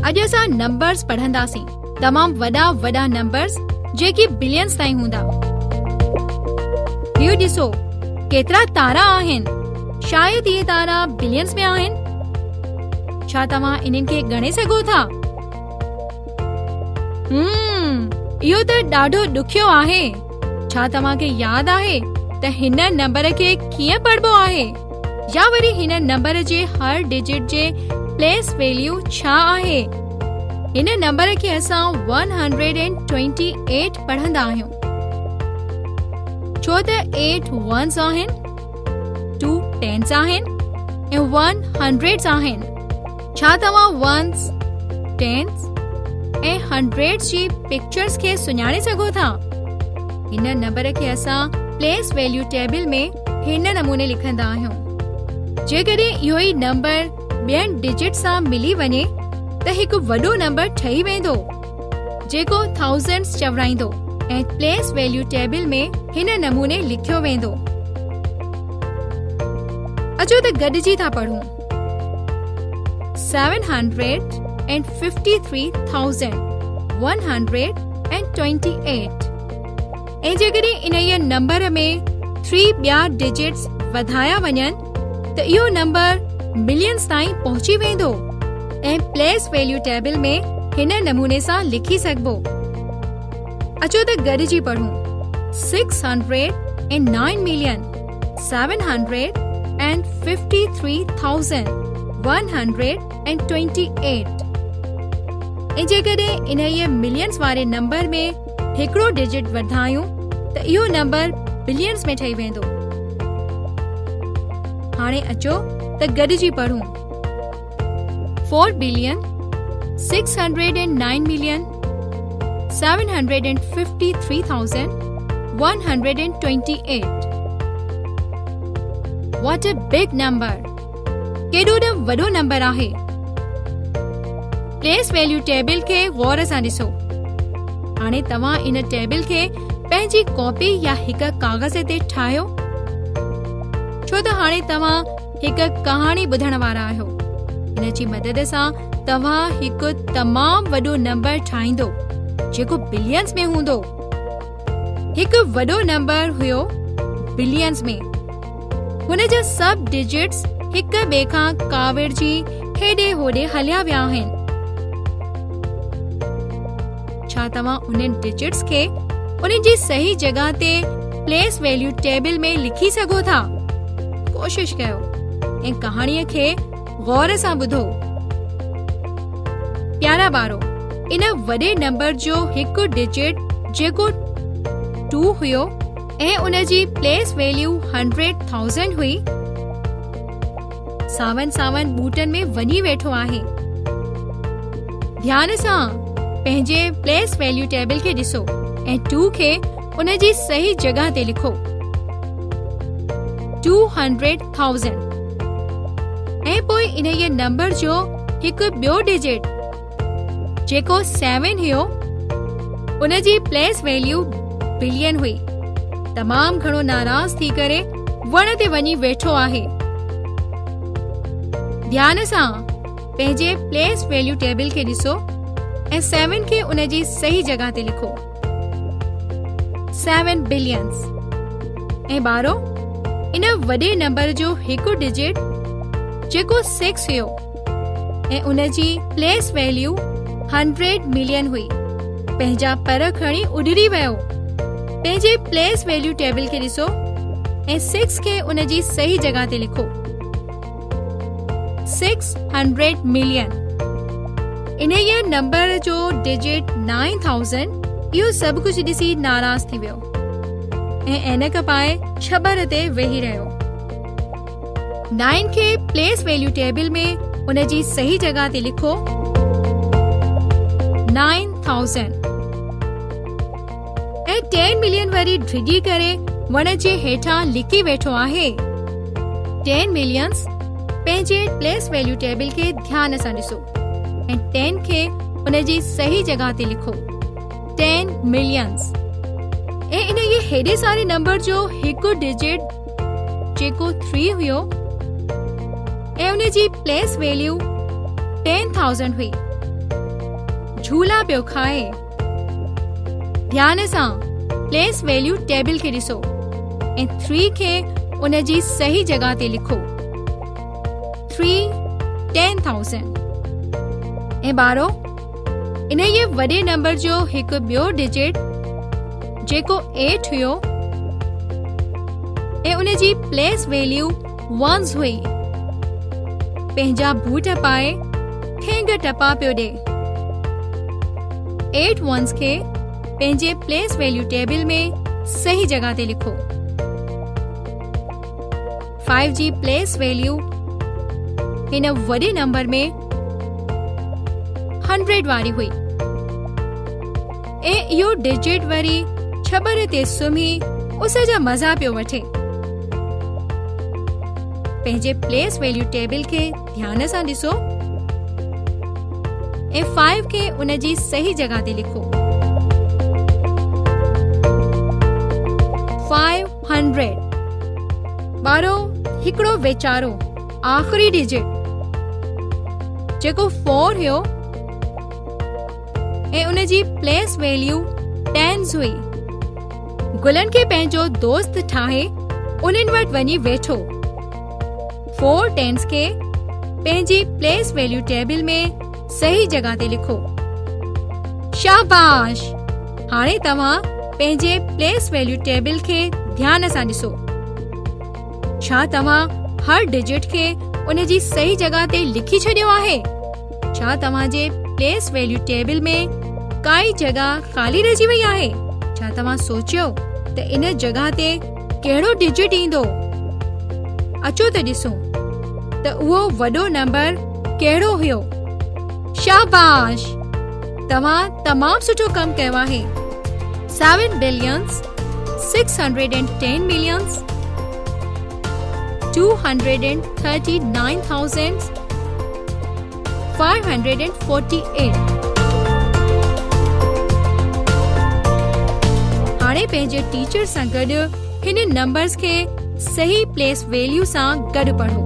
اڄ اسان نمبرز پڙهنداسين. تمام وڏا وڏا نمبرز جيڪي بلينز تائين هوندا. اهو ڏسو ڪيترا تارا آهن. شايد اهي تارا بلينز ۾ آهن. ڇا توهان انهن کي ڳڻي سگهو ٿا؟ هم، اهو ته ڏاڍو ڏکيو آهي. ڇا توهان کي ياد آهي ته هن نمبر کي ڪيئن پڙهبو آهي؟ يا وري هن نمبر جي هر ڊجٽ جي پليس ويليو ڇا آهي؟ هن نمبر کي اسان 128 پڙهندا آهيون. ڇو ته 8 ونز آهن، 2 ٽينز آهن ۽ 1 هنڊريڊز آهن. ڇا توهان ونز، ٽينز ۽ هنڊريڊز جي پڪچرز کي سڃاڻي سگهو ٿا؟ هن نمبر کي اسان پليس ويليو ٽيبل ۾ هن نموني لکندا آهيون. جيڪڏهن اهو ئي نمبر ٻين ڊجٽ سان ملي وڃي ته هڪ وڏو نمبر ٺهي ويندو جيڪو ٿائوزنڊز چورائيندو ۽ پليس ويليو ٽيبل ۾ هن نموني لکيو ويندو. اچو ته گڏجي ٿا پڙهون. 753,128 ۽ جيڪڏهن انهيء نمبر ۾ 3 ٻيا ڊجٽس وڌايا وڃن ته اهو نمبر ملينز تائين پهچي ويندو ۽ پليس ويليو ٽيبل ۾ هن نموني سان لکي سگهبو. اچو ته گڏجي پڙهون 609 ملين 753,128 ۽ جيڪڏهن انهيء ملينز واري نمبر ۾ هڪڙو ڊجٽ وڌايون ته اهو نمبر بلينز ۾ ٺهي ويندو. هاڻي اچو ته گڏجي پڙهون. 4 billion 609 million 753,128. What a big number! ڪيڏو نه وڏو نمبر آهي. پليس ويليو ٽيبل کي غور سان ڏسو. هاڻي توهان ان ٽيبل کي پنهنجي ڪاپي يا هڪ ڪاغذ تي ٺاهيو، ڇو ته هاڻي توهان هڪ ڪهاڻي ٻڌڻ وارا آهيو. ان جي مدد سان توهان هڪ تمام وڏو نمبر ٺاهيندو جيڪو بلينز ۾ هوندو. هڪ وڏو نمبر هيو بلينز ۾. هن جا سڀ ڊجٽس هڪ ٻئي کان ڪاوڙجي هيڏي هوڏي هليا ويا آهن. ڇا توهان انهن ڊجٽس کي انهن جي صحيح جڳهه تي پليس ويليو ٽيبل ۾ لکي سگهو ٿا؟ ڪوشش ڪيو ۽ ڪهاڻيء کي غور سان ٻڌو. پيارا ٻارو، ان وڏي نمبر جو هڪ ڊجٽ جيڪو 2 هيو ۽ ان جي پليس ويليو 100,000 هئي، ساون ساون ٻوٽن ۾ وڃي ويٺو آهي. ڌيان سان پنهنجي پليس ويليو ٽيبل کي ڏسو ۽ 2 کي ان جي صحيح جڳهه تي لکو. 200,000 ۽ پوء انهيء نمبر جو هڪ ٻيو ڊجٽ جيڪو 7 هيو ان جي پليس ويليو بلين هئي. تمام گهڻو ناراض ٿي ڪري وڻ تي وڃي ويٺو آهي. ڌيان سان پنهنجي پليس ويليو ٽيبل کي ڏسو ۽ 7 کي ان جي صحيح جڳهه تي لکو. 7 بلينز ۽ ٻارو ان وڏي نمبر جو هڪ ڊجٽ جيڪو 6 هيو ۽ ان جي پليس ويليو 100 ملين هئي پنهنجا پر کڻي اڏري ويو. پنهنجي پليس ويليو ٽيبل کي ڏسو ۽ 6 کي ان جي صحيح جڳهه تي لکو. 600 ملين انهيء نمبر جو ڊجٽ 9000 اهو سڀ ڪجهه ڏسي ناراض ٿي ويو ۽ عينڪ پائي ڇٻر تي ويهي رهيو. 9 کي پليس ويليو ٽيبل ۾ ان جي صحيح جڳهه تي لکو 9000 ۽ 10 ملين وري ڊڄي ڪري وڻ جي هيٺان لڪي ويٺو آهي. 10 ملينز پنهنجي پليس ويليو ٽيبل کي ڌيان سان ڏسو ۽ 10 کي ان جي صحيح جڳهه تي لکو. 10 ملينز ۽ انهيء هيڏي ساري نمبر جو هڪ ڊجٽ جيڪو 3 هيو ۽ ان جي پليس ويليو 10000 هئي. جهولا پيو کائي. ڌيان سان پليس ويليو ٽيبل کي ڏسو ۽ ٿري کي ان جي صحيح جڳهه تي لکو. ٿري ٽين ٿائوزنڊ. ۽ ٻارو انهيء وڏي نمبر جو هڪ ٻيو ڊجٽ جيڪو ايٽ هيو ۽ ان جي پليس ويليو ونز هئي پنهنجا بوٽ پائي ٺينگ ٽپا پيو ڏي. ايٽ ونز کي پنهنجي پليس ويليو ٽيبل ۾ صحيح جڳهه تي لکو. فائيو جي پليس ويليو هن وڏي نمبر ۾ هنڊريڊ واري هئي ۽ اهو ڊجٽ وري ڇٻر تي سمهي اس جا مزا پيو وٺي. پنهنجي پليس ويليو ٽيبل کي ڌيان سان ڏسو ۽ فائيو کي ان جي صحيح جڳهه تي لکو. 500 ٻارو هڪڙو ويچارو آخري ڊجٽ جيڪو فور هيو ۽ ان جي پليس ويليو ٽينز هئي گلن کي پنهنجو دوست ٺاهي انهن وٽ وڃي ويٺو. فور ٽينز کي پنهنجي پليس ويليو ٽيبل ۾ صحيح جڳهه تي لکو. شاباش! هاڻي توهان پنهنجي پليس ويليو ٽيبل کي ڌيان سان ڏسو. ڇا توهان هر ڊجٽ کي ان جي صحيح جڳهه تي لکي ڇڏيو آهي؟ ڇا توهان جي پليس ويليو ٽيبل ۾ ڪائي جڳهه خالي رهجي وئي آهي؟ ڇا توهان سوچيو ته ان جڳهه تي ڪهڙو ڊجٽ ايندو؟ اچو ته ڏسون ته اهو وڏو نمبر ڪهڙو هيو. شاباش! توهان تمام سٺو ڪم ڪيو آهي. 7 billions 610 millions 239,548. هاڻي پنهنجي ٽيچر سان گڏ هن نمبرز کي صحيح پليس ويليو سان گڏ پڙهو.